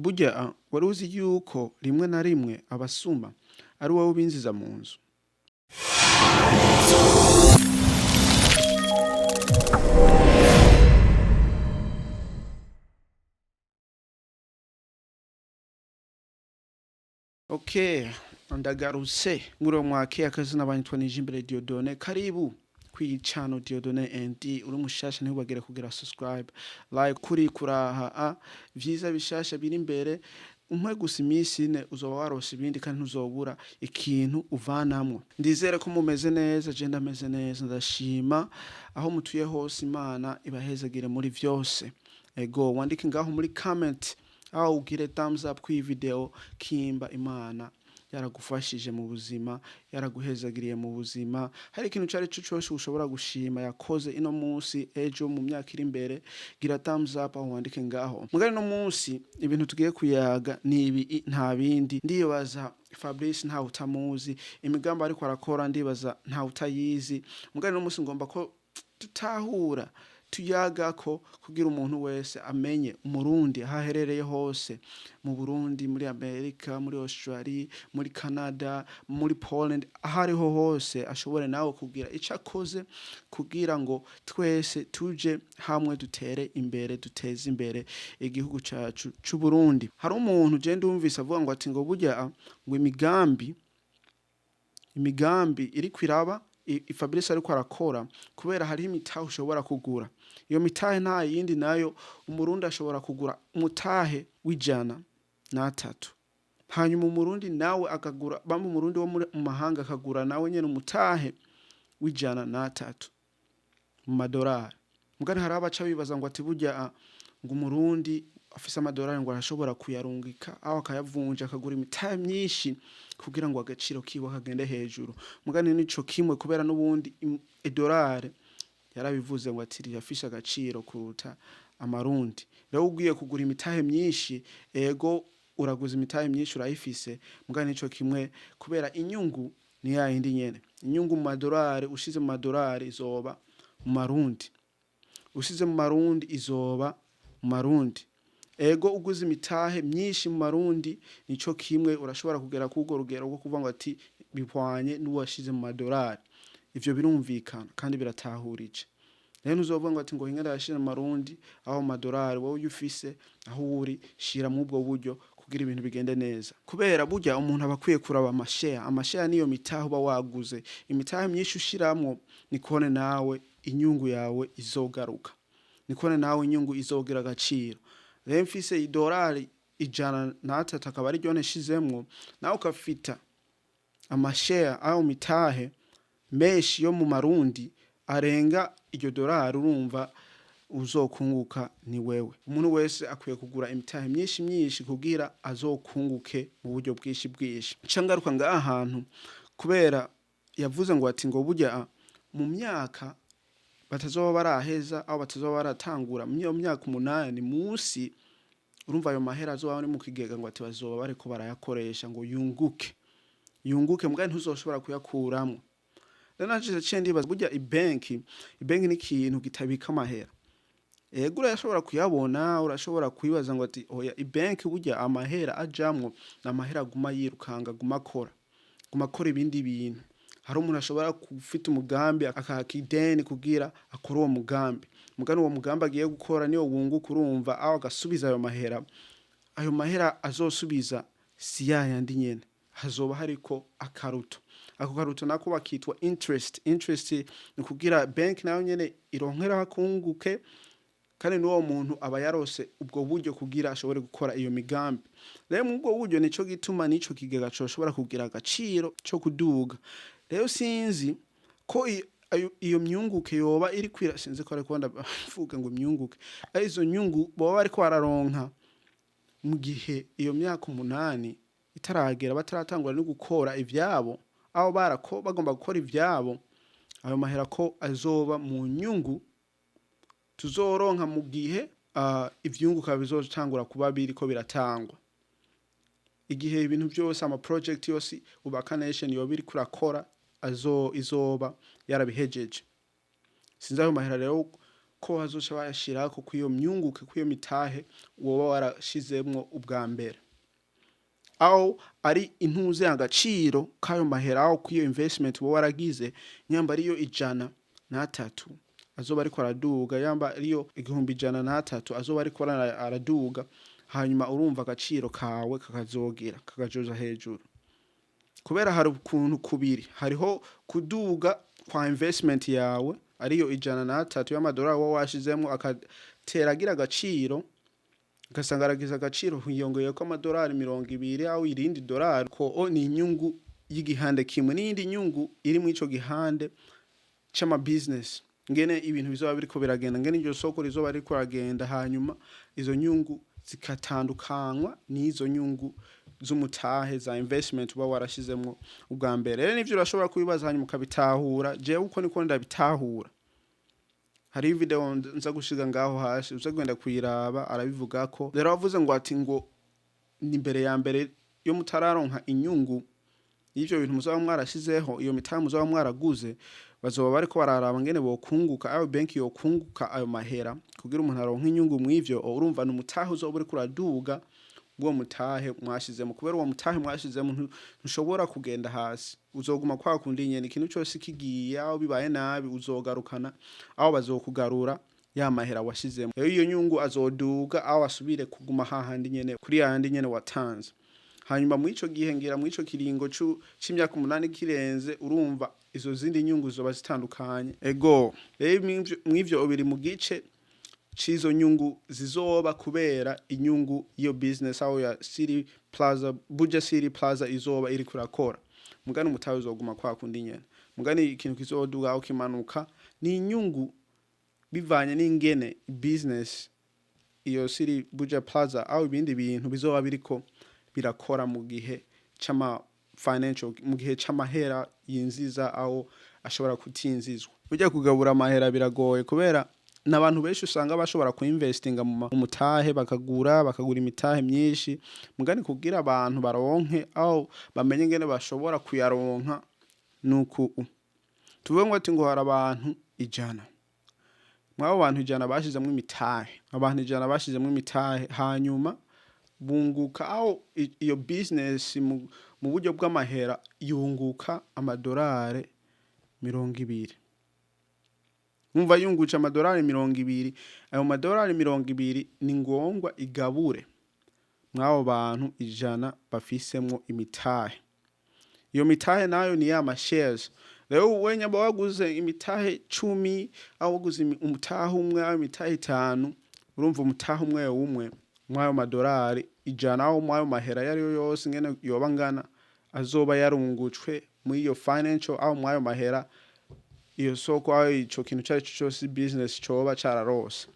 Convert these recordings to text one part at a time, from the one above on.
Burya wari uzi yuko rimwe na rimwe abasuma ari wowe ubinjiza mu nzu? Okay, ndagarutse muri mwake akazina banyitwa Nijimbere Dieudonné. Karibu kwi channel Dieudonné ND. Uri mushasha, ntibagire kugira subscribe, like kuri kuraha a vyiza bishasha biri imbere. Umwe gusa iminsi 4 uzoba warose ibindi, kandi ntuzobura ikintu uvanamwo. Ndizere ko mumeze neza, je ndameze neza, ndashima. Aho mutuye hose, Imana ibahezagire muri vyose. Ego, wandike ngaho muri comment aho ugire thumbs up kuri iyi video kimba Imana yaragufashije mu buzima, yaraguhezagiriye mu buzima. Hari ikintu cari cyo cyose ushobora gushima yakoze ino munsi, ejo, mu myaka iri imbere, gira thumbs up aho wandike ngaho. Mugari no munsi ibintu tugiye kuyaga ni ibi, nta bindi. Ndibaza Fabrice ntawe utamuzi, imigambi ariko arakora ndibaza ntawe utayizi. Mugari no munsi ngomba ko tutahura, tuyaga ko kugira umuntu wese amenye, Umurundi aho aherereye hose, mu Burundi, muri Amerika, muri Australia, muri Canada, muri Poland, aho ariho hose, ashobore nawe kugira ico akoze kugira ngo twese tuje hamwe, dutere imbere, duteze imbere igihugu cacu c'u Burundi. Hari umuntu je ndumvise avuga ngo ati ngo burya ngo imigambi iriko iraba Fabrice ariko arakora, kubera hariho imitahe ushobora kugura. Iyo mitahe nta yindi nayo, Umurundi ashobora kugura umutahe w'103, hanyuma Umurundi nawe akagura bamwe, Umurundi wo mu mahanga akagura nawe nyene umutahe w'103 mu madorari. Mugani hari abaca bibaza ngo ati burya ngo Umurundi afise amadorari ngo arashobora kuyarungika aho akayavunja, akagura imitahe myinshi kugira ngo agaciro kiwe kagende hejuru. Mugani nico kimwe, kubera n'ubundi idorari yarabivuze ngo ati rirafise agaciro kuruta amarundi. Rero ugiye kugura imitahe myinshi, ego uraguza imitahe myinshi urayifise, mugani nico kimwe, kubera inyungu ni ya yindi nyene. Inyungu mu madorari, ushize mu madorari izoba mu marundi, ushize mu marundi izoba mu marundi. Ego, uguze imitahe myinshi mu marundi nico kimwe, urashobora kugera k'urwo rugero rwo kuvuga ngo ati bihwanye n'uwashize mu madorari. Ivyo birumvikana kandi biratahurije. Rero ntuzovuga ngo ati ngo hinga ndayashira mu marundi aho mu madorari. Wowe uyo ufise aho uri, shira mu ubwo buryo kugira ibintu bigende neza, kubera burya umuntu aba akwiye kuraba amashare. Amashare niyo mitahe uba waguze. Imitahe myinshi ushiramwo, nikone nawe inyungu yawe izogaruka, nikone nawe inyungu izogira agaciro. Rero mfise idorari 103 akaba ariryo nshizemwo, nawe ukafita amashare ayo mitahe menshi yo mu marundi arenga iryo dorari, urumva uzokunguka ni wewe. Umuntu wese akwiye kugura imitahe myinshi myinshi kugira azokunguke mu buryo bwinshi bwinshi. Nca ngaruka ngaha hantu, kubera yavuze ngo ati ngo burya mu myaka batazoba baraheza, aho batazoba baratangura mu iyo myaka 8 munsi, urumva ayo mahera azoba ari mu kigega, ngo ati bazoba bariko barayakoresha ngo yunguke, yunguke, mugabo ntuzoshobora kuyakuramwo. Rero nanje naciye ndibaza, burya ibenki ni ikintu kitabika amahera. Ego, urashobora kuyabona, urashobora kwibaza ngo ati oya, ibenki burya amahera ajamwo ni amahera aguma yirukanga, aguma akora, aguma akora ibindi bintu. Hari umuntu ashobora gufita umugambi, akaka ideni kugira akore uwo mugambi. Mugani uwo mugambi agiye gukora niyo wunguka, urumva aho agasubiza ayo mahera, ayo mahera azosubiza si yayandi nyene, hazoba hariko akaruto. Ako karuto nako bakitwa interest. Interest ni kugira bank nayo nyene ironkeraho akunguke, kandi n'uwo muntu aba yarose ubwo buryo kugira ashobore gukora iyo migambi. Rero muri ubwo buryo nico gituma n'ico kigega coshobora kugira agaciro co kuduga. Rero sinzi ko iyo myunguke yoba iriko ira, sinzi ko ariko ndavuga ngo imyunguke, ari izo nyungu boba bariko bararonka mu gihe iyo myaka 8 itaragera, bataratangura no gukora ivyabo, aho barako bagomba gukora ivyabo, ayo mahera ko azoba mu nyungu tuzoronka mu gihe ivyunguka bizotangura kuba biriko biratangwa, igihe ibintu vyose, ama project yose Ubaka Nation yoba iriko irakora azo izoba yarabihejeje. Sinzi ayo mahera rero. Ko bazoca bayashirako kw'iyo myunguke, kw'iyo mitahe woba warashizemwo ubwa mbere, aho ari intuze agaciro k'ayo mahera, aho kw'iyo investment woba waragize. Nyamba ariyo 103 azoba ariko araduga, yamba ariyo 1103 azoba ariko araduga, hanyuma urumva agaciro kawe kakazogira kakajoza hejuru, kubera hari ukuntu kubiri: hariho kuduga kwa investment yawe, ariyo 103 y'amadolari woba washizemwo, akatera agira agaciro, ugasanga aragize agaciro, hiyongeyeko amadolari 20 aho irindi dolari ko o ni inyungu y'igihande kimwe, n'iyindi nyungu iri mw'ico gihande c'ama business, ngene ibintu bizoba biriko biragenda, ngene iryo soko rizoba ririko riragenda. Hanyuma izo nyungu zikatandukanywa n'izo nyungu z'umutahe za investment uba warashizemwo ubwa mbere. Rero nivyo urashobora kubibaza, hanyuma ukabitahura. Jewe uko niko ndabitahura. Hariho video nza gushiga ngaho hasi, uza kugenda kuyiraba, arabivugako. Rero wavuze ngo ati ngo ni imbere ya mbere yo mutararonka inyungu y'ivyo bintu muzoba mwarashizeho, iyo mitahe muzoba mwaraguze, bazoba bariko bararaba ngene bokunguka, ayo banki yokunguka ayo mahera kugira umuntu aronke inyungu mw'ivyo. Urumva ni umutahe uzoba uriko uraduga, uwo mutahe mwashizemo, kubera uwo mutahe mwashizemo ntushobora kugenda hasi, uzoguma kwa kundi nyene. Ikintu cose kigiye aho bibaye nabi, uzogarukana aho bazokugarura ya mahera washizemo. Rero iyo nyungu azoduga aho asubire kuguma hahandi nyene, kuri yahandi nyene watanze. Hanyuma mw'ico gihe, ngira mw'ico kiringo c'imyaka 8 kirenze, urumva izo zindi nyungu zoba zitandukanye. Ego rero mw'ivyo biri mu gice c'izo nyungu zizoba kubera inyungu iyo business aho ya City Plaza, Buja City Plaza, izoba iriko irakora. Mugani umutahe uzoguma kwa kundi nyene, mugani ikintu kizoduga aho kimanuka ni inyungu bivanye n'ingene business iyo City Buja Plaza aho ibindi bintu bizoba biriko birakora mu gihe c'ama financial, mu gihe c'amahera yinziza aho ashobora kutinzizwa. Burya kugabura amahera biragoye, kubera n'abantu benshi usanga bashobora kuinvestinga mu mutahe, bakagura imitahe myinshi, mugani kugira abantu baronke aho bamenye ingene bashobora kuyaronka. Nuku tuvuge ngo ati ngo hari abantu 100, mw'abo bantu 100 bashizemwo imitahe, abantu 100 bashizemwo imitahe, hanyuma bunguka aho iyo business mu buryo bw'amahera yunguka amadolari 20. Umva, yungutse amadolari 20, ayo madolari 20 ni ngombwa igabure mw'abo bantu 100 bafisemwo imitahe. Iyo mitahe nayo ni ya ma shares. Rero we nyamba waguze imitahe 10, aho waguze umutahe umwe aho imitahe itanu, urumva umutahe umwe umwe mw'ayo madolari 100, aho mw'ayo mahera ayo ariyo yose ingene yoba angana, azoba yarungutswe muri iyo financial, aho mw'ayo mahera iyo soko aho ico kintu cari co cose business coba cararose.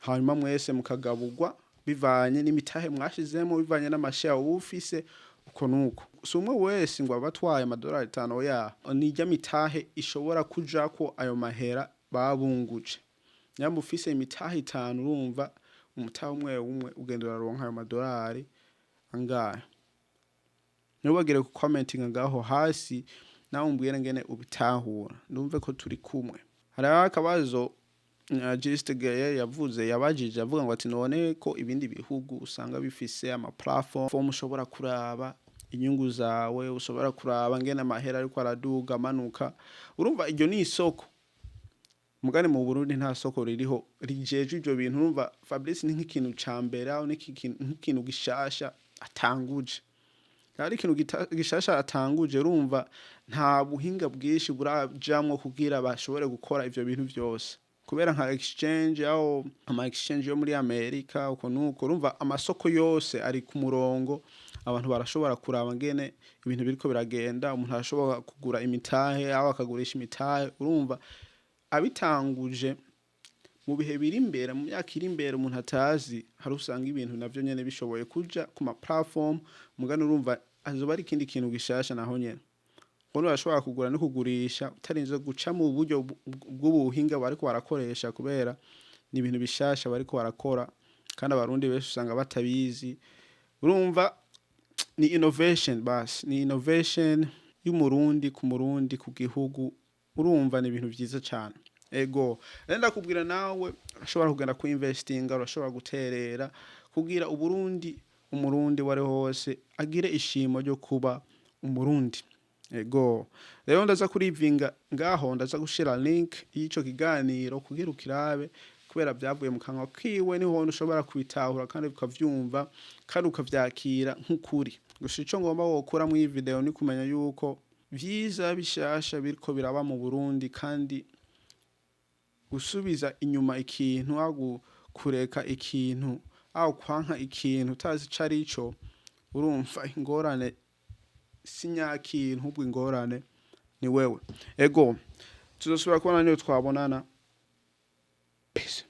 Hanyuma mwese mukagaburwa bivanye n'imitahe mwashizemo, bivanye n'amashare uba ufise, uko nuko. Si umwe wese ngo aba atwaye amadolari 5, oya, nirya mitahe ishobora kujako ayo mahera babunguje. Nyamba ufise imitahe itanu, urumva umutahe umwe umwe ugenda uraronka ayo madolari angahe. Ntibagire ku commentinga ngaho hasi, nawe umbwire ngene ubitahura, ndumve ko turi kumwe. Hariho akabazo Juste Gaye yavuze, yabajije avuga ngo ati none ko ibindi bihugu usanga bifise ama platform ushobora kuraba inyungu zawe, ushobora kuraba ngene amahera ariko araduga amanuka, urumva iryo ni isoko, mugani mu Burundi nta soko ririho rijeje ivyo bintu. Urumva Fabrice ni nk'ikintu ca mbere aho ni nk'ikintu gishasha atanguje, ari ikintu gishasha atanguje. Urumva nta buhinga bwinshi burajamwo kugira bashobore gukora ivyo bintu vyose, kubera nka exchange, aho ama exchange yo muri Amerika, uko nuko, urumva amasoko yose ari ku murongo, abantu barashobora kuraba ngene ibintu biriko biragenda, umuntu arashobora kugura imitahe aho akagurisha imitahe. Urumva abitanguje mu bihe biri imbere, mu myaka iri imbere umuntu atazi, hari usanga ibintu navyo nyene bishoboye kuja ku ma platform, mugani urumva azoba ari ikindi kintu gishasha naho nyene. Ubundi urashobora kugura no kugurisha utarinze guca mu buryo bw'ubuhinga bariko barakoresha, kubera ni ibintu bishasha bariko barakora, kandi Abarundi benshi usanga batabizi. Urumva ni innovation, basi ni innovation y'Umurundi ku Murundi ku gihugu. Urumva ni ibintu vyiza cane. Ego, rero ndakubwira, nawe urashobora kugenda ku investinga, urashobora guterera kugira Uburundi, Umurundi wari hose agire ishimo ryo kuba Umurundi. Ego, rero ndaza kurivinga ngaho, ndaza gushira link y'ico kiganiro kugira ukirabe, kubera byavuye mu kanwa kiwe, niho ushobora kubitahura kandi ukavyumva kandi ukavyakira nk'ukuri. Gusa ico ngomba wokura muri iyi video ni kumenya yuko vyiza bishasha biriko biraba mu Burundi, kandi gusubiza inyuma ikintu aho kureka ikintu, aho kwanka ikintu utazi ico arico, urumva ingorane si nyakintu, ahubwo ingorane ni wewe. Ego, tuzosubira kubona niyo twabonana. Peace.